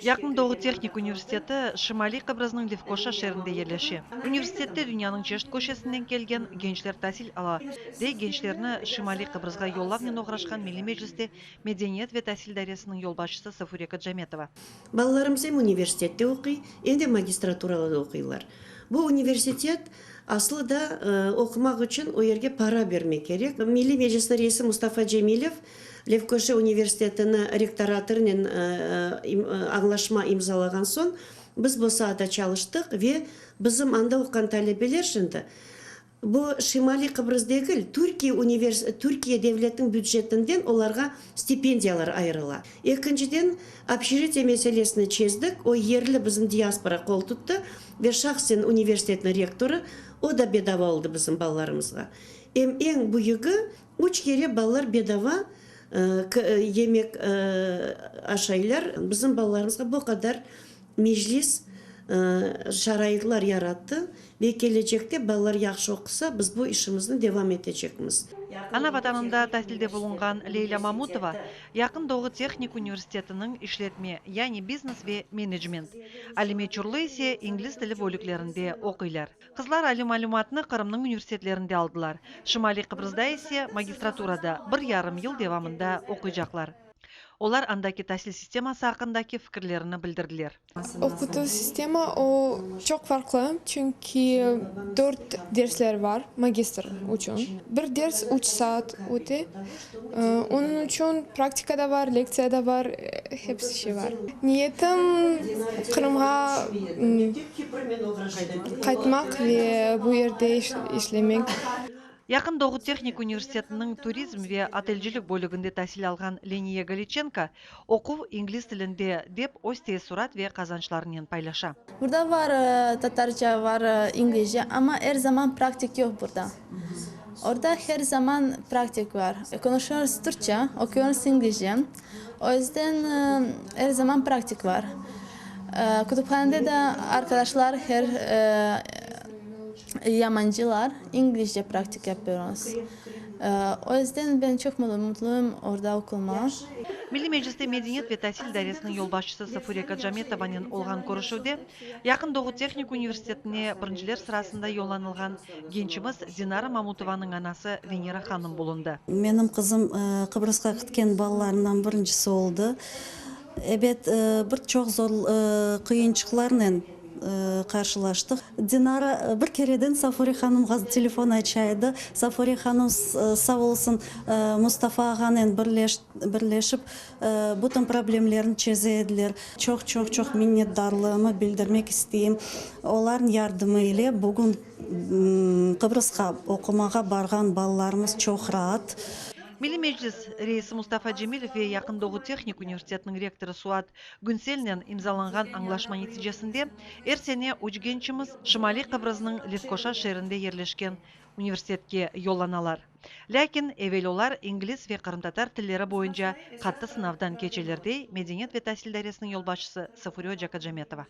Yaqın Doğu tehnik universiteti Şimaliy Qıbrıznıñ Lefkoşa şeerinde yerleşe. Universitette dünyanıñ çeşit köşesinden kelgen gençler tasil ala, dey gençlerni Şimaliy Qıbrızğa yollavnen oğraşqan Milliy Mecliste medeniyet ve tasil dairesiniñ yolbaşçısı Safure Kacametova. Balalarımız em universitette oquy, em de magistraturada oquylar. Bu universitet aslı da oqumaq içün o yerge para bermek kerek. Milliy Meclisniñ reisi Mustafa Cemilev Lefkoşa universitetini rektoratorınen añlaşma imzalağan soñ biz bu saada çalıştıq ve bizim anda oquğan talebeler şimdi bu Şimaliy Qıbrız degil, Türkiye univers Türkiye devletiniñ bücetinden olarğa stipendiyalar ayırıla. Ekinciden, obşejitiye meselesini çezdik, o yerli bizim diaspora qol tuttı ve şahsen universitetniñ rektorı, o da bedava oldı bizim balalarımızğa. Em eñ büyügi, Üç kere balalar bedava yemek aşaylar. Bizim balalarımızğa bu qadar meclis şaraitler yarattı ve kelecekte balalar yahşı oqusa, biz bu işimizni devam etecekmiz. Ana Vatanında tasilde bulunğan Leylâ Mamutova Yaqın Doğu tehnik universitetiniñ işletme, yani biznes ve menecment, Alime Çurlu ise ingliz tili bölüklerinde oquylar. Qızlar aliy malümatnı Qırımnıñ universitetlerinde aldılar, Şimaliy Qıbrızda ise magistraturada bir yarım yıl devamında oquycaqlar. Olar andaki tasil sisteması aqqındaki fikirlerini bildirdiler. Oqutuv sistema o çoq farqlı, çünki dört dersler var magistr içün. Bir ders üç saat öte. Onıñ içün praktika da bar, lektsiya da bar, hepsi şey bar. Niyetim Qırımğa qaytmaq ve bu yerde işlemek. Yaqın Doğu tehnik universitetiniñ turizm ve otelcilik bölüginde tasil alğan Leniye Goliçenko, oquv ingliz tilinde, dep öz teessurat ve qazançlarınen paylaşa. Burada var tatarca, var inglizce, amma er zaman praktik yoq burada. Orda her zaman praktik bar. Konuşuyoruz türkçe, okuyoruz inglizce. O yüzden er zaman praktik bar. Kütüphanede de arqadaşlar her yabancılar, inglizce praktik yapıyoruz. O yüzden ben çoq mutluyım orda oqulmağa. Milliy Mecliste medeniyet ve tasil dairesiniñ yolbaşçısı Safure Kacametovanen olğan körüşüvde Yaqın Doğu tehnik universitetine birinciler sırasında yollanılğan gençimiz Dinara Mamutovanıñ anası Venera hanım bulundı. Menim qızım Qıbrızğa ketken balalarından birincisi oldı. Ebet, bir çoq zor qıyınçıqlarnen qarşılaştıq. Dinara bir kereden Safure hanımğa telefon aça edi. Safure hanım sağ olsun, Mustafa ağanen birleşip, bütün problemlerni çeze ediler. Çoq-çoq-çoq minnetdarlığımı bildirmek isteyim. Olarnıñ yardımı ile bugün Qıbrızğa oqumağa barğan balalarımız çoq raat. Milliy Meclis reisi Mustafa Cemilev ve Yaqın Doğu tehnik universitetiniñ rektorı Suat Günselnen imzalanğan añlaşma neticesinde er sene üç gençimiz Şimaliy Qıbrıznıñ Lefkoşa şeerinde yerleşken universitetke yollanalar. Lâkin evel olar ingliz ve qırımtatar tilleri boyunca qattı sınavdan keçeler, dey Medeniyet ve tasil dairesiniñ yolbaşçısı Safure oca Kacametova.